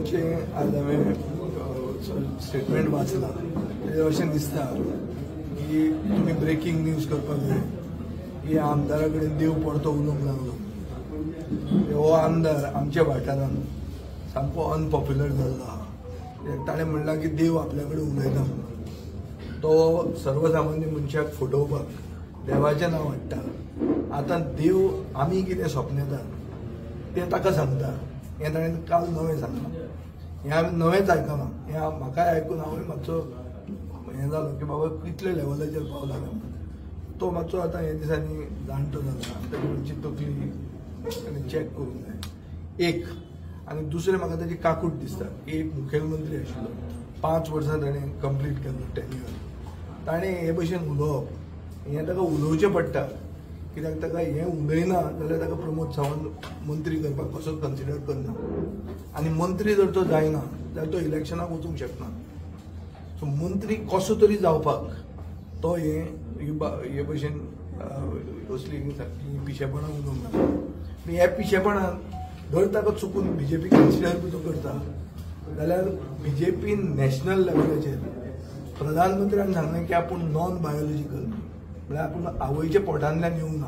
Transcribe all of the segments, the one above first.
आज हांवें स्टेटमेंट वाचला तेजेर अशें दिसता की तुमी ब्रेकींग न्यूज करपाक जाय की आमदारा कडेन देव परतो उलोवंक लागलो. हो आमदार आमच्या वाठारान सामको अनपॉप्युलर जाल्लो आहा. ताणें म्हणलां की देव आपल्या कडेन उलयता म्हणून. तो सर्वसामान्य मनशाक फटोवपाक देवाचें नांव हाडटा. आतां देव आमी कितें सपनेता तें ताका सांगता. हें ताणें काल नवें सांगलां, हें आमी नवेंच आयकलां. हें म्हाकाय आयकून हांवूय मातसो हें जालो की बाबा कितले लेवलाचेर पावला काय म्हणून. तो मातसो आतां हे दिसांनी जाणटो जाला, ताची मातशी तकली ताणें चॅक करूंक जाय एक. आनी दुसरें म्हाका ताची काकूट दिसता की एक मुखेलमंत्री आशिल्लो, 5 वर्सां ताणें कंप्लीट केल्लो टेन्युअर, ताणें हे भशेन उलोवप हें ताका उलोवचें पडटा. कित्याक ताका हें उलयना जाल्यार ताका प्रमोद सावंत मंत्री करपाक कसोच कन्सिडर करना, आनी मंत्री जर तो जायना जाल्यार तो इलेक्शनाक वचूंक शकना. सो मंत्री कसो तरी जावपाक तो हे भशेन असली सारकी पिशेपणां उलोवंक लागला. ह्या पिशेपणान जर ताका चुकून बीजेपी कन्सिडर बी तो करता जाल्यार बीजेपी नॅशनल लेवलाचेर प्रधानमंत्र्यान सांगलें की आपूण नॉन बायोलॉजिकल, म्हळ्यार आपूण आवयच्या पोटांतल्यान येवंक ना.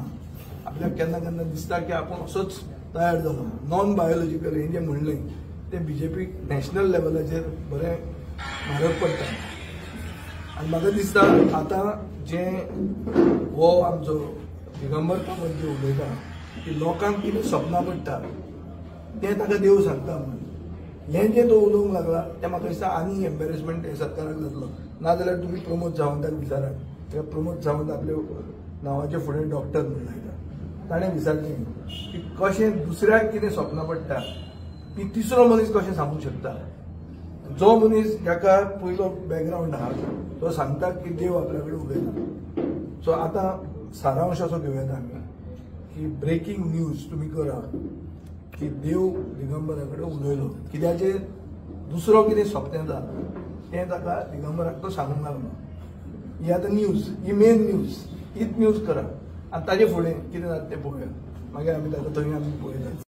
आपल्याक केन्ना केन्ना दिसता की आपूण असोच तयार जालो. नॉन बायोलॉजिकल हें जें म्हणलें तें बीजेपी नॅशनल लेवलाचेर बरें म्हारग पडटा. आनी म्हाका दिसता आतां जें हो आमचो दिगंबर कामत जें उलयता की लोकांक कितें सपनां पडटा तें ताका देव सांगता म्हणून, हें जें तो उलोवंक लागला तें म्हाका दिसता आनी एम्बेरसमेंट हें सरकाराक जातलो. नाजाल्यार तुमी प्रमोद सावंताक विचारात, प्रमोद सावंत आपल्या नांवाचे फुडें डॉक्टर म्हूण लायता. ताणें विचारलें की कशें दुसऱ्याक कितें सपनां पडटा ती तिसरो मनीस कशें सांगूंक शकता. जो मनीस जाका पयलो बॅकग्रावंड आहा तो सांगता की देव आपल्या कडेन उलयता. सो आतां सारांश असो घेवं येता आमी की ब्रेकींग न्यूज तुमी करा की देव दिगंबरा कडेन उलयलो, कित्याचेर दुसरो कितें सपनेता तें ताका दिगंबराक तो सांगूंक लागलो. ही आतां न्यूज, ही मेन न्यूज, हीच न्यूज करा आनी ताजे फुडें कितें जाता तें पळोवया. मागीर आमी ताका थंय आमी पळयतात.